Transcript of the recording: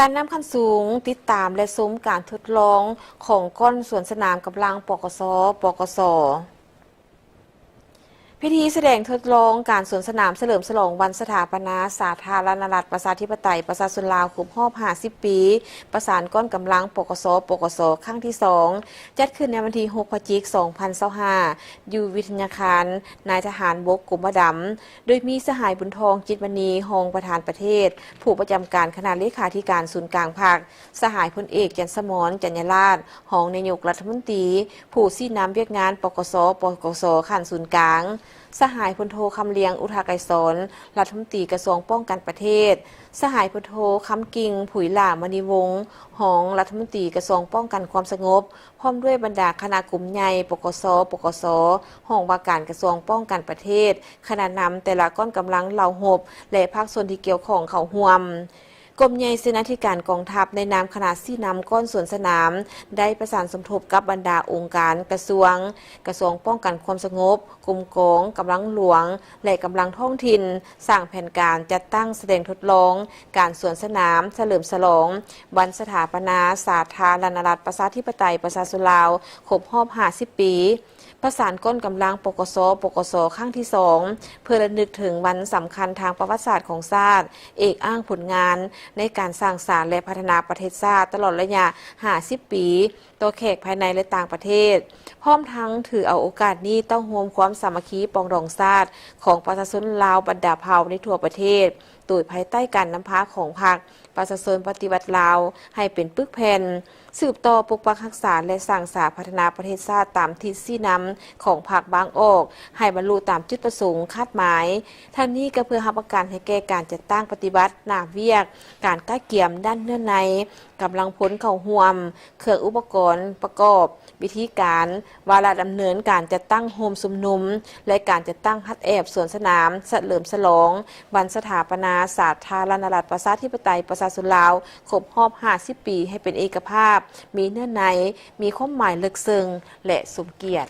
ການນຳຂັ້ນສູງ ຕິດຕາມ ແລະ ຊົມການທົດລອງຂອງກ້ອນສວນສະໜາມກຳລັງ ປກສ, ປກສ. ພິທີສະແດງທົດລອງການສວນສະໜາມສະເຫຼີມສະຫຼອງວັນສະຖາປະນາສາທາລະນະລັດ ປະຊາທິປະໄຕ ປະຊາຊົນລາວ ຄົບຮອບຫ້າສິບປີ ປະສານກ້ອນກຳລັງ ປກສ, ປກສ ຄັ້ງທີສອງ ຈັດຂຶ້ນໃນວັນທີຫົກ ພະຈິກ ສອງພັນຊາວຫ້າ ຢູ່ວິທະຍາຄານນາຍທະຫານບົກ ກົມມະດຳ ໂດຍມີສະຫາຍ ບຸນທອງ ຈິດມະນີ ຮອງປະທານປະເທດ, ຜູ້ປະຈຳການຄະນະເລຂາທິການສູນກາງພັກ, ສະຫາຍ ພົນເອກ ຈັນສະໝອນ ຈັນຍາລາດ ຮອງນາຍົກລັດຖະມົນຕີ, ຜູ້ຊີ້ນຳວຽກງານ ປກສ, ປກສ ຂັ້ນສູນກາງ, ສະຫາຍ ພົນໂທ ຄຳລຽງ ອຸທະໄກສອນ ລັດຖະມົນຕີກະຊວງປ້ອງກັນປະເທດ, ສະຫາຍ ພົນໂທ ຄຳກິ່ງ ຜຸຍຫຼ້າມະນີວົງ ຮອງລັດຖະມົນຕີກະຊວງປ້ອງກັນຄວາມສະຫງົບ, ພ້ອມດ້ວຍບັນດາຄະນະກົມໃຫຍ່ ປກສ, ປກສ, ຫ້ອງວ່າການກະຊວງປ້ອງກັນປະເທດ, ຄະນະນຳແຕ່ລະກ້ອນກຳລັງເຫຼົ່າຮົບ ແລະ ພາກສ່ວນທີ່ກ່ຽວຂ້ອງເຂົ້າຮ່ວມ. ກົມໃຫຍ່ເສນາທິການກອງທັບ ໃນນາມຄະນະຊີ້ນຳກ້ອນສວນສະໜາມ ໄດ້ປະສານສົມທົບກັບບັນດາອົງການ, ກະຊວງ, ກະຊວງປ້ອງກັນຄວາມສະຫງົບ, ກົມກອງ, ກຳລັງຫຼວງ ແລະ ກຳລັງທ້ອງຖິ່ນ ສ້າງແຜນການຈັດຕັ້ງສະແດງທົດລອງການສວນສະໜາມສະເຫຼີມສະຫຼອງວັນສະຖາປະນາສາທາລະນະລັດ ປະຊາທິປະໄຕ ປະຊາຊົນລາວ ຄົບຮອບຫ້າສິບປີ. ປະສານກ້ອນກຳລັງ ປກສ, ປກສ ຄັ້ງທີສອງ ເພື່ອລະນຶກເຖິງວັນສຳຄັນທາງປະຫວັດສາດຂອງຊາດ, ເອກອ້າງຜົນງານໃນການສ້າງສານ ແລະ ພັດທະນາປະເທດຊາດຕະຫຼອດໄລຍະຫ້າສິບປີ ຕໍ່ແຂກພາຍໃນ ແລະ ຕ່າງປະເທດ, ພ້ອມທັງຖືເອົາໂອກາດນີ້ເຕົ້າໂຮມຄວາມສາມັກຄີປອງດອງຊາດຂອງປະຊາຊົນລາວບັນດາເຜົ່າໃນທົ່ວປະເທດ, ໂດຍພາຍໃຕ້ການນຳພາຂອງພັກ ປະຊາຊົນປະຕິວັດລາວ ໃຫ້ເປັນປຶກແຜ່ນ, ສືບຕໍ່ປົກປັກຮັກສາ ແລະ ສ້າງສາພັດທະນາປະເທດຊາດຕາມທິດຊີ້ນຳຂອງພັກວາງອອກ ໃຫ້ບັນລຸຕາມຈຸດປະສົງຄາດໝາຍ. ທັງນີ້ກໍເພື່ອຮັບປະກັນໃຫ້ແກ່ການຈັດຕັ້ງປະຕິບັດໜ້າວຽກ, ການກະກຽມດ້ານເນື້ອໃນ, ກຳລັງພົນເຂົ້າຮ່ວມ, ເຄື່ອງອຸປະກອນປະກອບ, ວິທີການ, ວາລະດຳເນີນການຈັດຕັ້ງໂຮມຊຸມນຸມ ແລະ ການຈັດຕັ້ງຮັດແອບສວນສະໜາມສະເຫຼີມສະຫຼອງວັນສະຖາປະນາສາທາລະນະລັດ ປະຊາທິປະໄຕ ປະຊາຊົນລາວ ຄົບຮອບຫ້າສິບປີ ໃຫ້ເປັນເອກະພາບ, ມີເນື້ອໃນ, ມີຄວາມໝາຍເລິກເຊິ່ງ ແລະ ສົມກຽດ.